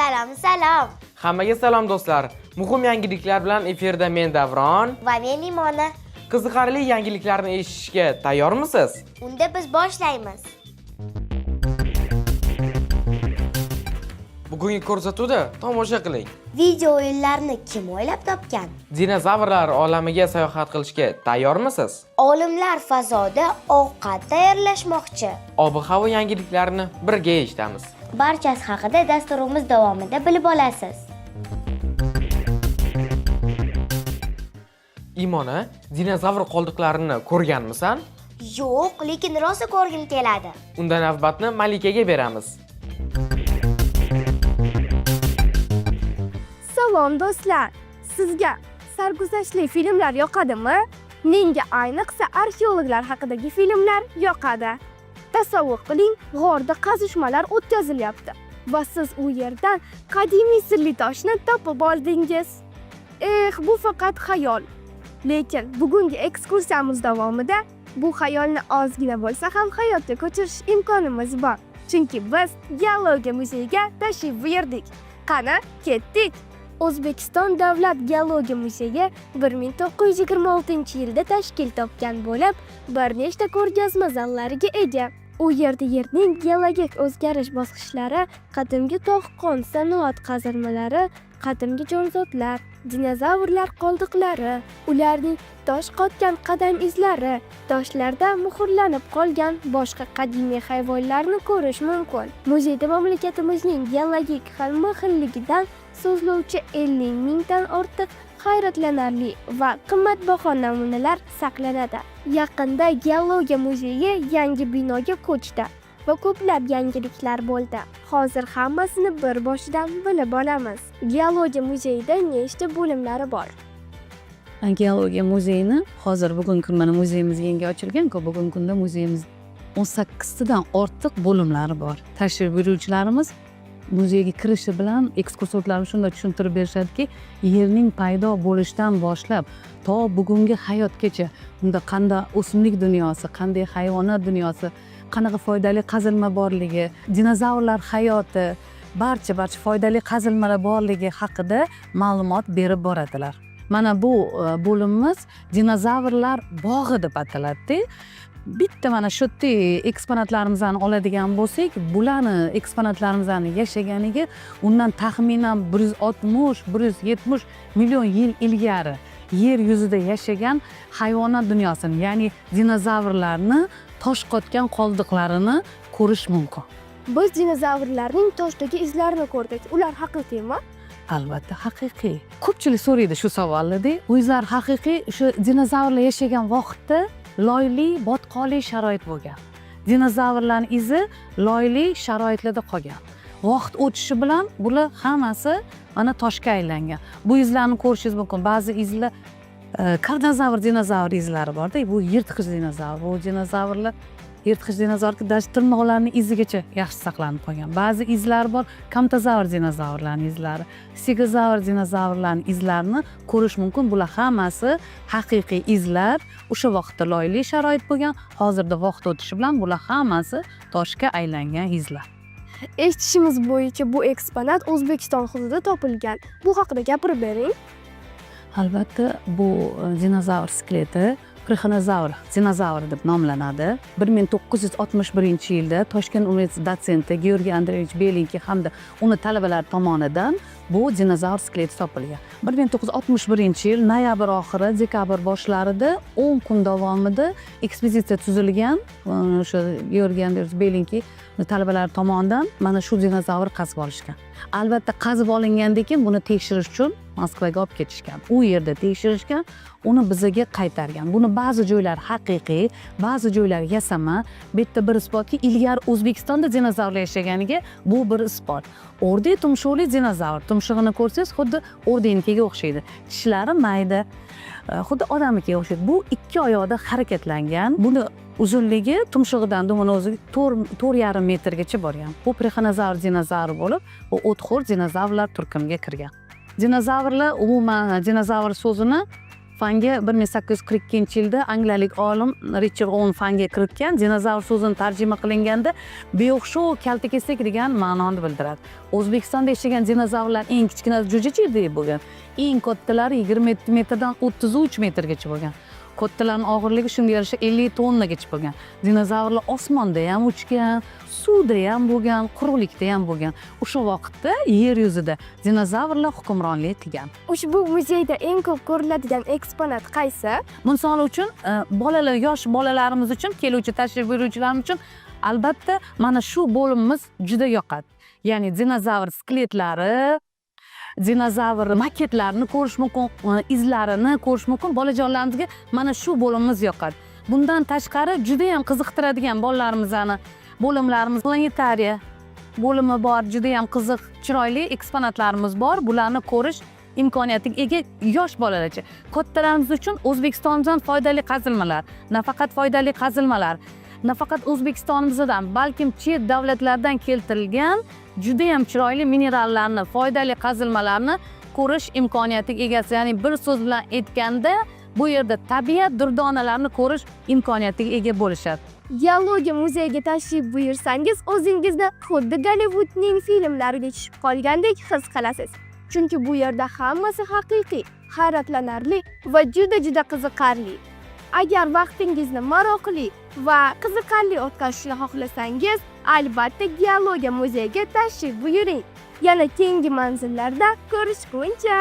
Salom, salom. Hammaga salom do'stlar. Muhim yangiliklar bilan efirda men Davron. Va men Limona. Qiziqarli yangiliklarni eshitishga tayyormisiz? Unda biz boshlaymiz. Bugungi ko'rsatuvda tomosha qiling. Video o'yinlarni kim o'ylab topgan? Dinozavrlar olamiga sayohat qilishga tayyormisiz? Olimlar fazoda ovqat tayyorlashmoqchi. Ob-havo yangiliklarini birga eshitamiz. Barchasi haqida dasturimiz davomida bilib olasiz. Imona, dinozavr qoldiqlarini ko'rganmisan? Yo'q, lekin rosa ko'rgim keladi. Unda navbatni Malikaga beramiz. Salom do'stlar. Sizga sarguzashtli filmlar yoqadimi? Menga ayniqsa arxeologlar haqidagi filmlar yoqadi. Tasavvur qiling, g'orda qazishmalar o'tkazilyapti va siz u yerdan qadimiy sirli toshni topib oldingiz. Eh, bu faqat xayol. Lekin bugungi ekskursiyamiz davomida bu xayolni ozgina bo'lsa ham hayotga ko'chirish imkonimiz bor. Chunki biz geologiya muzeyiga tashrif buyurdik. Qani, ketdik. O'zbekiston Davlat geologiya muzeyi 1926-yilda tashkil topgan bo'lib, bir nechta ko'rgazma zallariga ega. U yerda Yerning geologik o'zgarish bosqichlari, qadimgi tog'-kon sanoat qazilmalari, qadimgi jonzotlar, dinozavrlar qoldiqlari, ularning tosh qotgan qadam izlari, toshlarda muhrlanib qolgan boshqa qadimiy hayvonlarni ko'rish mumkin. Muzeyda mamlakatimizning geologik xilma-xilligidan so'zlovchi 50 mingdan ortiq hayratlanarli va qimmatbaho namunalar saqlanadi. Yaqinda geologiya muzeyi yangi binoga ko'chdi va ko'plab yangiliklar bo'ldi. Hozir hammasini bir boshidan bilib olamiz. Geologiya muzeyida nechta bo'limlari bor? Geologiya muzeyini hozir bugungi kun mana muzeyimiz yangi ochilgan-ku, bugungi kunda muzeyimiz 18 tadan ortiq bo'limlari bor. Tashrif buyuruvchilarimiz muzeyga kirishi bilan ekskursvodlarimiz shunday tushuntirib berishadiki, Yerning paydo bo'lishidan boshlab to bugungi hayotgacha unda qanday o'simlik dunyosi, qanday hayvonot dunyosi, qanaqa foydali qazilma borligi, dinozavrlar hayoti, barcha barcha foydali qazilmalar borligi haqida ma'lumot berib boradilar. Mana bu bo'limimiz dinozavrlar bog'i deb ataladida. Bitta mana shu yerda eksponatlarimizni oladigan bo'lsak, bularni eksponatlarimizni yashaganiga undan taxminan 160, 170 million yil ilgari yer yuzida yashagan hayvonot dunyosini, ya'ni dinozavrlarni tosh qotgan qoldiqlarini ko'rish mumkin. Biz dinozavrlarning toshdagi izlarini ko'rdik. Ular haqiqiymi? Albatta haqiqiy. Ko'pchilik so'raydi shu savolnida. U izlar haqiqiy. O'sha dinozavrlar yashagan vaqtda loyli, botqoqli sharoit bo'lgan. Dinozavrlarni izi loyli sharoitlarda qolgan. Vaqt o'tishi bilan bular hammasi mana toshga aylangan. Bu izlarni ko'rishingiz mumkin. Ba'zi izlar karnozavr dinozavr izlari borda. Bu yirtqich dinozavr. Bu dinozavrlar, yirtqich dinozavrga даже tirnoqlarni izigacha yaxshi saqlanib qolgan. Ba'zi izlar bor, kamptozavr dinozavrlarni izlari, stegozavr dinozavrlarni izlarini ko'rish mumkin. Bular hammasi haqiqiy izlar. O'sha vaqtda loyli sharoit bo'lgan, hozirda vaqt o'tishi bilan bular hammasi toshga aylangan izlar. Eshitishimiz bo'yicha bu eksponat O'zbekiston hududida topilgan. Bu haqida gapirib bering. Albatta, bu dinozavr skeleti plexonozavr dinozavr deb nomlanadi. 1961-yilda Toshkent universiteti dotsenti Georgiy Andreyevich Belenkiy hamda uni talabalari tomonidan bu dinozavr skeleti topilgan. 1961-yil noyabr oxiri, dekabr boshlarida 10 kun davomida ekspeditsiya tuzilgan. O'sha Georgiy Andreyevich Belenkiy talabalari tomonidan mana shu dinozavr qazib olishgan. Albatta, qazib olingandan keyin buni tekshirish uchun Moskvaga olib ketishgan. U yerda tekshirishgan, uni bizaga qaytargan. Buni ba'zi joylari haqiqiy, ba'zi joylari yasama. Bu yerda bir isbotki, ilgari O'zbekistonda dinozavrlar yashaganiga bu bir isbot. O'rdak tumshuqli dinozavr. Tumshug'ini ko'rsangiz, xuddi o'rdaknikiga o'xshaydi. Tishlari mayda, xuddi odamnikiga o'xshaydi. Bu ikki oyoqda harakatlangan. Buni uzunligi tumshug'idan dumini o'zi 4,5 metrgacha borgan. Bu plexonozavr dinozavr bo'lib, bu o'txo'r dinozavrlar turkumiga kirgan. Dinozavrlar umuman, dinozavr so'zini Fanga 1842-yilda angliyalik olim Richard Owen fanga kiritgan. Dinozavr so'zini tarjima qilinganda beo'xshov kaltakesak degan ma'noni bildiradi. O'zbekistonda yashagan dinozavrlar eng kichkinasi jo'jachidek bo'lgan, eng kattalari 27 metrdan 33 metrgacha bo'lgan. Kattalarni og'irligi shunga yarasha 50 tonnagacha bo'lgan. Dinozavrlar osmonda ham uchgan, suvda ham bo'lgan, quruqlikda ham bo'lgan. O'sha vaqtda yer yuzida dinozavrlar hukmronlik qilgan. Ushbu muzeyda eng ko'p ko'riladigan eksponat qaysi? Misol uchun, bolalar, yosh bolalarimiz uchun, keluvchi tashrif buyuruvchilarimiz uchun albatta mana shu bo'limimiz juda yoqadi. Ya'ni dinozavr skeletlari, dinozavr maketlarini ko'rish mumkin, izlarini ko'rish mumkin. Bolajonlarimizga mana shu bo'limimiz yoqadi. Bundan tashqari judayam qiziqtiradigan bolalarimizni bo'limlarimiz planetariya bo'limi bor, judayam qiziq, chiroyli eksponatlarimiz bor. Bularni ko'rish imkoniyatiga ega yosh bolalarcha. Kattalarimiz uchun O'zbekistondan foydali qazilmalar, nafaqat foydali qazilmalar, nafaqat O'zbekistonimizdan, balkim chet davlatlardan keltirilgan judayam chiroyli minerallarni, foydali qazilmalarni ko'rish imkoniyatiga egasi. Ya'ni bir so'z bilan aytganda, bu yerda tabiat durdonalarini ko'rish imkoniyatiga ega bo'lishadi. Geologiya muzeyiga tashrif buyursangiz, o'zingizni xuddi Gollivudning filmlariga tushib qolgandek his qilasiz. Chunki bu yerda hammasi haqiqiy, hayratlanarli va juda juda qiziqarli. Agar vaqtingizni maroqli va qiziqarli o'tkazishni xohlasangiz, albatta geologiya muzeyiga tashrif buyuring. Yana keyingi manzillarda ko'rishguncha.